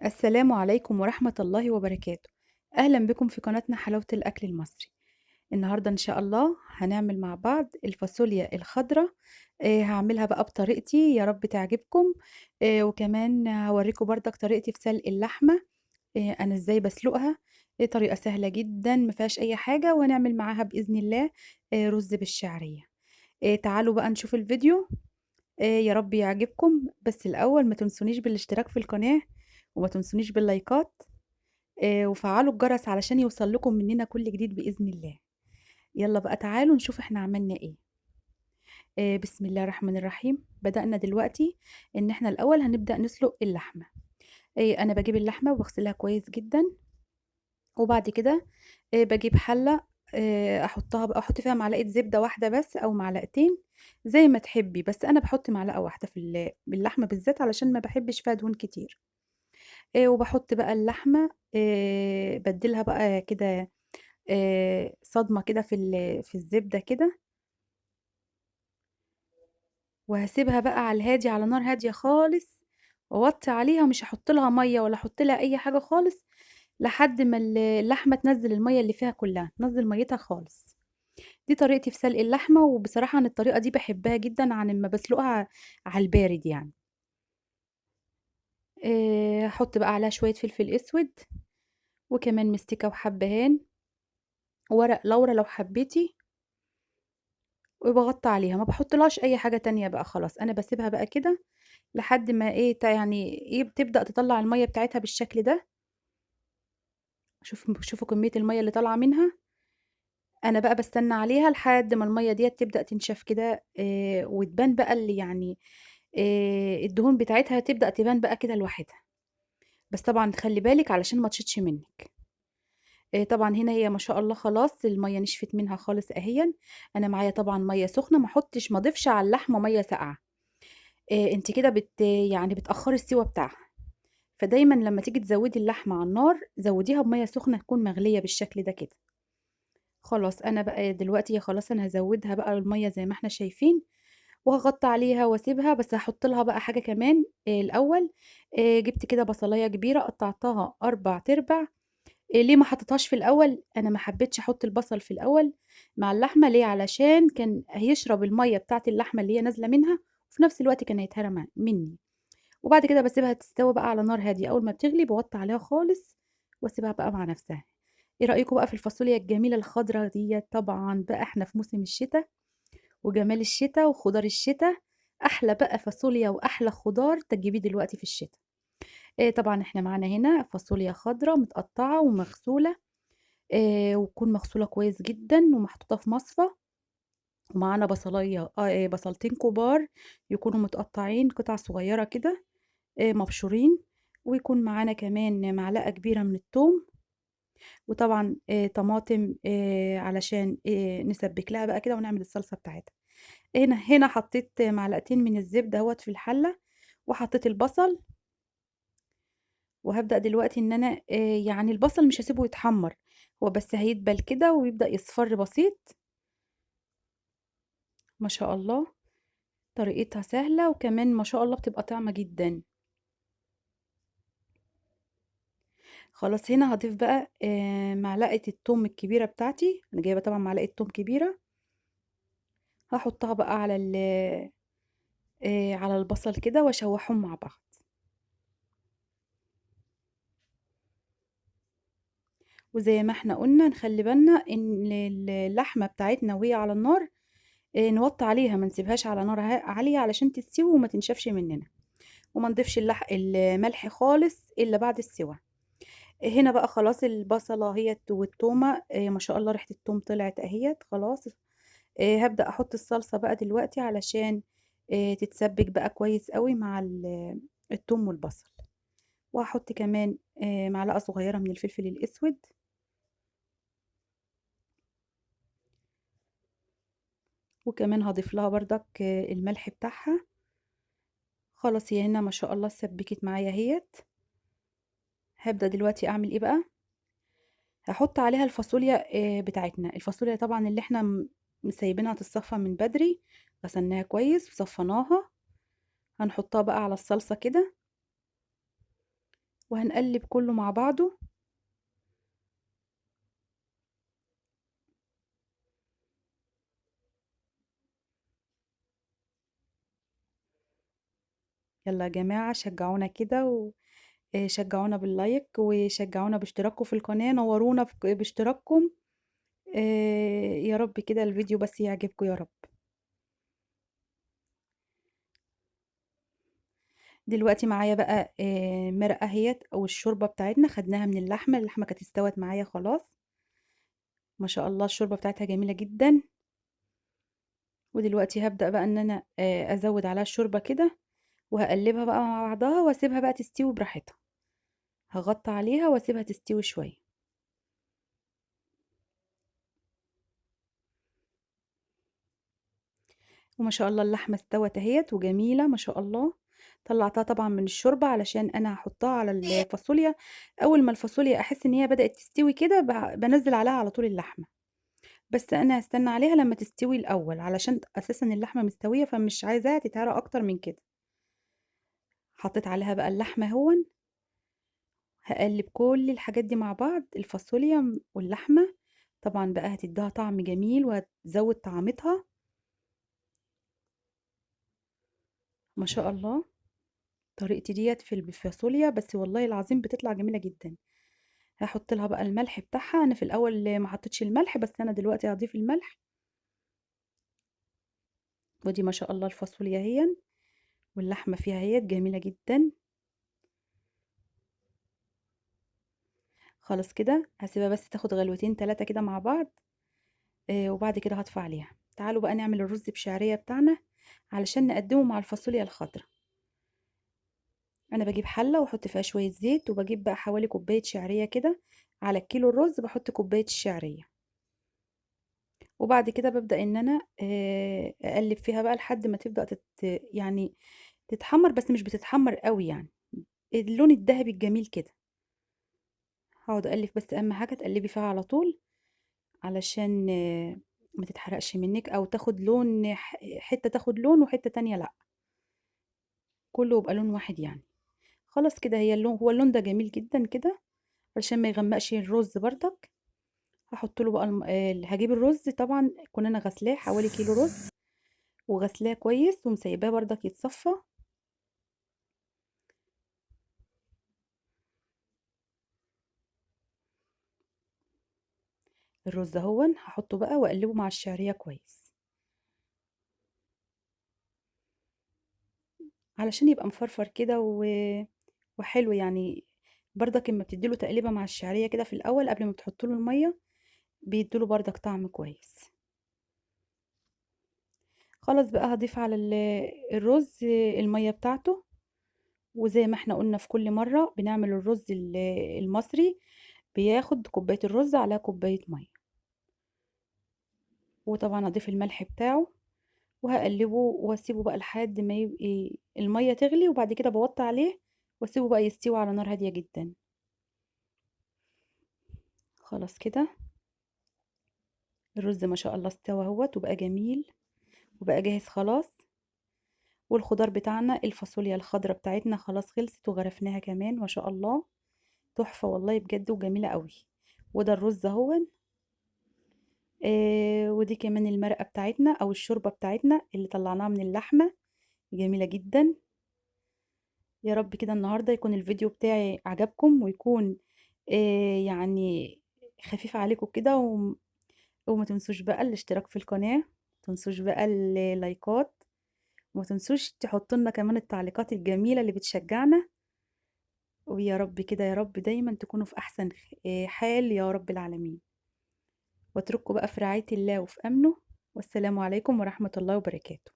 السلام عليكم ورحمة الله وبركاته. أهلا بكم في قناتنا حلاوة الأكل المصري. النهاردة إن شاء الله هنعمل مع بعض الفاصوليا الخضراء. هعملها بقى بطريقتي، يا رب تعجبكم. وكمان هوريكم بردك طريقتي في سلق اللحمة، أنا إزاي بسلقها. طريقة سهلة جدا ما فيهاش أي حاجة، وهنعمل معاها بإذن الله رز بالشعرية. تعالوا بقى نشوف الفيديو، يا رب يعجبكم. بس الأول ما تنسونيش بالاشتراك في القناة، وما تنسونيش باللايكات، وفعلوا الجرس علشان يوصل لكم مننا كل جديد بإذن الله. يلا بقى تعالوا نشوف احنا عملنا ايه. بسم الله الرحمن الرحيم. بدأنا دلوقتي ان احنا الأول هنبدأ نسلق اللحمة. انا بجيب اللحمة وبغسلها كويس جدا، وبعد كده بجيب حلة، احطها بقى، احط فيها معلقة زبدة واحدة بس او معلقتين زي ما تحبي، بس انا بحط معلقة واحدة في اللحمة بالذات علشان ما بحبش فيها دهون كتير. وبحط بقى اللحمة، بدلها بقى كده، صدمة كده في الزبدة كده، وهسيبها بقى على الهادي، على نار هادية خالص، واوطي عليها، ومش هحط لها مية ولا احط لها اي حاجة خالص لحد ما اللحمة تنزل المية اللي فيها كلها، تنزل ميتها خالص. دي طريقتي في سلق اللحمة، وبصراحة انا الطريقة دي بحبها جدا عن ما بسلقها على البارد يعني. هحط بقى عليها شوية فلفل اسود، وكمان مستكة وحبهان، ورق لورا لو حبيتي، وبغطي عليها، ما بحطلهاش اي حاجة تانية بقى خلاص. انا بسيبها بقى كده لحد ما ايه يعني ايه بتبدأ تطلع المية بتاعتها بالشكل ده. شوفوا كمية المية اللي طالعة منها. انا بقى بستنى عليها لحد ما المية ديت تبدأ تنشف كده، وتبان بقى اللي يعني الدهون بتاعتها تبدأ تبان بقى كده لوحدها. بس طبعا خلي بالك علشان ما تشطش منك. طبعا هنا هي ما شاء الله خلاص المية نشفت منها خالص اهيا. انا معايا طبعا مية سخنة، ما احطش، ما اضيفش على اللحمة مية ساقعه. انت كده يعني بتاخري السوا بتاعها. فدايما لما تيجي تزودي اللحمة على النار زوديها بميه سخنة تكون مغليه بالشكل ده كده. خلاص انا بقى دلوقتي خلاص انا هزودها بقى المية زي ما احنا شايفين، وهغطي عليها واسيبها. بس هحط لها بقى حاجة كمان. الاول جبت كده بصلايه كبيرة قطعتها 4 ارباع. ليه ما حطيتهاش في الاول؟ انا ما حبيتش احط البصل في الاول مع اللحمة. ليه؟ علشان كان هيشرب المية بتاعه اللحمة اللي هي نازله منها، وفي نفس الوقت كان هيتهرى مني. وبعد كده بسيبها تستوي بقى على نار هادية. اول ما بتغلي بوطي عليها خالص واسيبها بقى مع نفسها. ايه رايكم بقى في الفاصوليا الجميلة الخضراء دي؟ طبعا بقى احنا في موسم الشتاء، وجمال الشتاء وخضار الشتاء، احلى بقى فاصوليا واحلى خضار تجيبيه دلوقتي في الشتاء. طبعا احنا معانا هنا فاصوليا خضراء متقطعه ومغسوله، وتكون مغسوله كويس جدا ومحطوطه في مصفى. ومعانا بصلايه، بصلتين كبار يكونوا متقطعين قطع صغيرة كده، مبشورين. ويكون معانا كمان معلقه كبيرة من الثوم، وطبعا طماطم، علشان نسبك لها بقى كده ونعمل الصلصه بتاعتها. هنا حطيت معلقتين من الزبدة اهوت في الحلة، وحطيت البصل. وهبدأ دلوقتي ان انا يعني البصل مش هسيبه يتحمر، هو بس هيدبل كده ويبدأ يصفر بسيط. ما شاء الله طريقتها سهلة، وكمان ما شاء الله بتبقى طعمة جدا. خلاص هنا هضيف بقى معلقة الثوم الكبيرة بتاعتي. انا جايبة طبعا معلقة ثوم كبيرة، هحطها بقى على على البصل كده واشوحهم مع بعض. وزي ما احنا قلنا نخلي بالنا ان اللحمة بتاعتنا وهي على النار، نوطي عليها، ما نسيبهاش على نار عالية علشان تستوي وما تنشفش مننا، وما نضيفش الملح خالص الا بعد السوا. هنا بقى خلاص البصله هي والتومه، ما شاء الله ريحه التوم طلعت اهيت. خلاص هبدا احط الصلصه بقى دلوقتي علشان تتسبك بقى كويس قوي مع التوم والبصل. وهحط كمان معلقه صغيرة من الفلفل الاسود، وكمان هضيف لها بردك الملح بتاعها. خلاص هي هنا ما شاء الله سبكت معايا اهيت. هبدأ دلوقتي اعمل ايه بقى؟ هحط عليها الفاصوليا بتاعتنا. الفاصوليا طبعا اللي احنا مسيبينها تتصفى من بدري، غسلناها كويس وصفناها، هنحطها بقى على الصلصة كده. وهنقلب كله مع بعضه. يلا يا جماعة شجعونا كده، وشجعونا باللايك، وشجعونا باشتراككم في القناة، نورونا باشتراككم. يا رب كده الفيديو بس يعجبكم يا رب. دلوقتي معايا بقى مرقة اهيت او الشوربة بتاعتنا، خدناها من اللحمة، اللحمة كانت استوت معايا خلاص ما شاء الله، الشوربة بتاعتها جميلة جدا. ودلوقتي هبدأ بقى ان انا ازود عليها الشوربة كده، وهقلبها بقى مع بعضها واسيبها بقى تستوي براحتها. هغطي عليها واسيبها تستوي شوية. وما شاء الله اللحمة استوت اهيت وجميلة ما شاء الله. طلعتها طبعا من الشوربة علشان انا هحطها على الفاصوليا. اول ما الفاصوليا احس ان هي بدأت تستوي كده بنزل عليها على طول اللحمة، بس انا هستنى عليها لما تستوي الاول علشان اساسا اللحمة مستوية، فمش عايزاها تتهرى اكتر من كده. حطيت عليها بقى اللحمة اهون. هقلب كل الحاجات دي مع بعض، الفاصوليا واللحمة طبعا بقى هتديها طعم جميل وهتزود طعمتها ما شاء الله. طريقتي ديت في الفاصوليا بس والله العظيم بتطلع جميلة جدا. هحط لها بقى الملح بتاعها، انا في الاول ما حطيتش الملح بس انا دلوقتي هضيف الملح. ودي ما شاء الله الفاصوليا اهي واللحمة فيها اهي جميلة جدا. خلاص كده هسيبها بس تاخد غلوتين 3 كده مع بعض، وبعد كده هطفي عليها. تعالوا بقى نعمل الرز بشعريه بتاعنا علشان نقدمه مع الفاصوليا الخضراء. انا بجيب حله واحط فيها شوية زيت، وبجيب بقى حوالي كوباية شعرية كده على الكيلو الرز، بحط كوباية الشعرية. وبعد كده ببدا ان انا اقلب فيها بقى لحد ما تبدا يعني تتحمر، بس مش بتتحمر قوي، يعني اللون الذهبي الجميل كده. هقعد اقلب، بس اهم حاجة تقلبي فيها على طول علشان ما تتحرقش منك او تاخد لون، حتة تاخد لون وحتة تانية لا، كله يبقى لون واحد يعني. خلاص كده هي اللون، هو اللون ده جميل جدا كده علشان ما يغمقش الرز بردك. هحط له بقى هجيب الرز طبعا كنا انا غسلاه حوالي كيلو رز، وغسلاه كويس ومسيباه بردك يتصفى. الرز اهو هحطه بقى واقلبه مع الشعرية كويس علشان يبقى مفرفر كده وحلو يعني. بردك اما بتديله تقليبه مع الشعرية كده في الاول قبل ما بتحطله المية بيديله بردك طعم كويس. خلاص بقى هضيف على الرز المية بتاعته. وزي ما احنا قلنا في كل مرة بنعمل الرز المصري بياخد كوباية الرز على كوباية مية، وطبعا هضيف الملح بتاعه وهقلبه واسيبه بقى لحد ما يبقى المية تغلي، وبعد كده بوطي عليه واسيبه بقى يستوي على نار هادية جدا. خلاص كده الرز ما شاء الله استوى اهوت وبقى جميل وبقى جاهز خلاص. والخضار بتاعنا الفاصوليا الخضراء بتاعتنا خلاص خلصت وغرفناها كمان ما شاء الله، تحفة والله بجد وجميلة قوي. وده الرز اهو، ودي كمان المرقه بتاعتنا او الشوربة بتاعتنا اللي طلعناها من اللحمة، جميلة جدا. يا رب كده النهارده يكون الفيديو بتاعي عجبكم ويكون يعني خفيف عليكم كده، وما تنسوش بقى الاشتراك في القناة، ما تنسوش بقى اللايكات، وما تنسوش تحطوا لنا كمان التعليقات الجميلة اللي بتشجعنا. ويا رب كده يا رب دايما تكونوا في احسن حال يا رب العالمين. واترككم بقى في رعاية الله وفي امنه، والسلام عليكم ورحمة الله وبركاته.